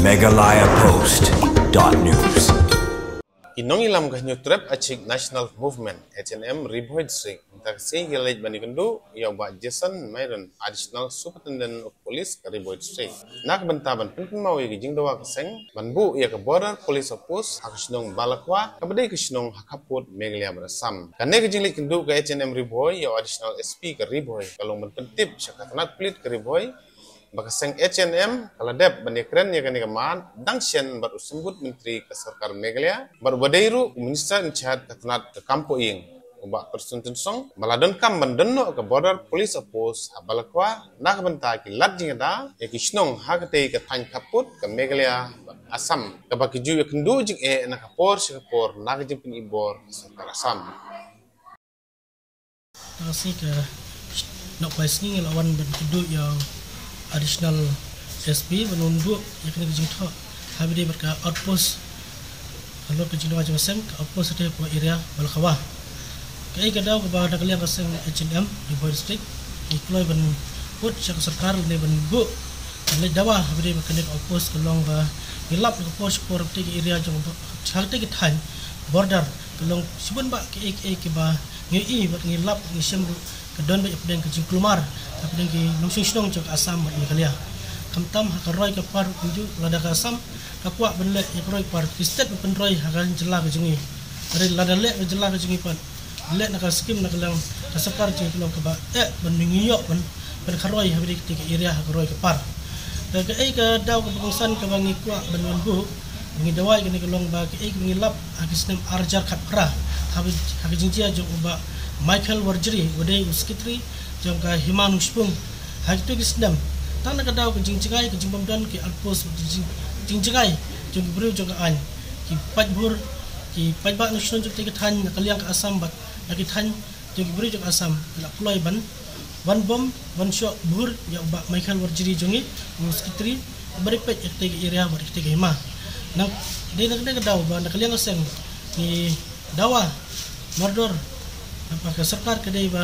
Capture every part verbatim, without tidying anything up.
Meghalaya Post dot news. Ki nongïalam ka Hynñiewtrep Achik National Movement, H N M, Ri Bhoi District, mynta ka sngi ki la leit ban ïakynduh ïa u Bah Jason Myron, Additional Superintendent of Police ka Ri Bhoi District, na ka bynta ban pynkynmaw ïa ka jingdawa ka seng ban buh ïa ka Border Police Outpost ha ka shnong Balakwa, kaba dei ka shnong ha khappud Meghalaya bad Assam. Kane ka jingleit kynduh ka H N M Ri Bhoi ïa u Additional S P ka Ri Bhoi ka long ban pyntip sha ka tnat pulit ka Ri Bhoi ba ka seng H N M ka la dep ban ïakren ïa kane ka mat dang shen bad u Symbud Myntri ka Sorkar Meghalaya bad uba dei ruh u Minister in charge ka tnat ka kam poh ïing, u Bah Prestone Tynsong, ba la donkam ban don noh ka Border Police Outpost ha Balakwa na ka bynta ki lad jingïada ïa ki shnong ha katei ka thaiñ khappud ka Meghalaya bad Assam, kaba ki ju ïakynduh jingeh na ka por sha ka por na ka jingpyni bor ka Sorkar Assam. Tang sngi ka nokbai sngi ngi la wan ban kynduh ïa u Additional S P ban wan buh ïa kane ka jingthoh ha ba dei bad ka outpost. Halor ka jingdawa jong ka seng, ka outpost ha te ha area Balakwa. Kaei ka daw kaba na ka liang ka seng H N M Ri Bhoi District ngi kloi ban put sha ka sorkar ne ban buh ban leit dawa ha ba dei bad kane ka outpost, ka long ba ngi lap na ka por sha ka por ha katei ka area jong, ha katei ka thaiñ border, ka long shibun bah kaei kaei kiba ngi ïohi bad ngi lap ngi shem ruh ka don beit hapdeng ka jingkulmar hapdeng ki nongshong shnong jong ka Assam bad Meghalaya. Khamtam ha ka roi ka par kumjuh, lada ka Assam ka kwah ban leh ïa ka roi ka par, ki stet ba pynroi ha ka jylla ka jong ngi. Hynrei lada leh ka jylla ka jong ngi pat, leh na ka skim na ka liang ka sorkar jong ngi, ka long kaba eh ban ngi ïoh ban, ban kharoi ha ba dei katei ka area ha ka roi ka par. Te kaei ka daw kaba kongsan kaba ngi kwah ban wan buh, ngi dawa ïa kane ka long ba kaei kaba ngi lap ha ki snem ar hajar khatphra ha ba, ha ka jingjia jong u Bah Michael Warjri, uba dei u Secretary jong ka Hima Nongshpung. Ha kito ki snem, tang na ka daw ka jingjngai ka jingbym don ki outpost, ka jing-, jingjngai jong ki briew jong ka aiñ, ki paidbah, ki paidbah nongshong shnong jong katei ka thaiñ na ka liang ka Assam bad na ki thaiñ jong ki briew jong ka Assam ki la kloi ban wan bom, wan shoh bhur ïa u Bah Michael Warjri jong ngi, u Secretary, uba dei peit ïa katei ka area bad ïa katei ka hima. Nang dei na kane ka daw ba na ka liang ka seng ngi dawa mardor ba ka sorkar ka dei ba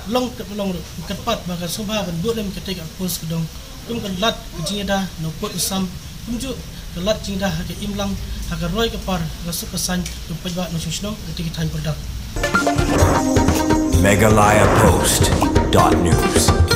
long, ka long ruh kyrpad ba ka sngewbha ban buh lem katei ka outpost, ka dei kum ka lad ka jingïada na u pud u sam, kumjuh ka lad jingïada ha ka imlang, ha ka roi ka par, ha ka suk ka saiñ jong ki paidbah nongshong shnong katei ka thaiñ border. Meghalaya Post dot news.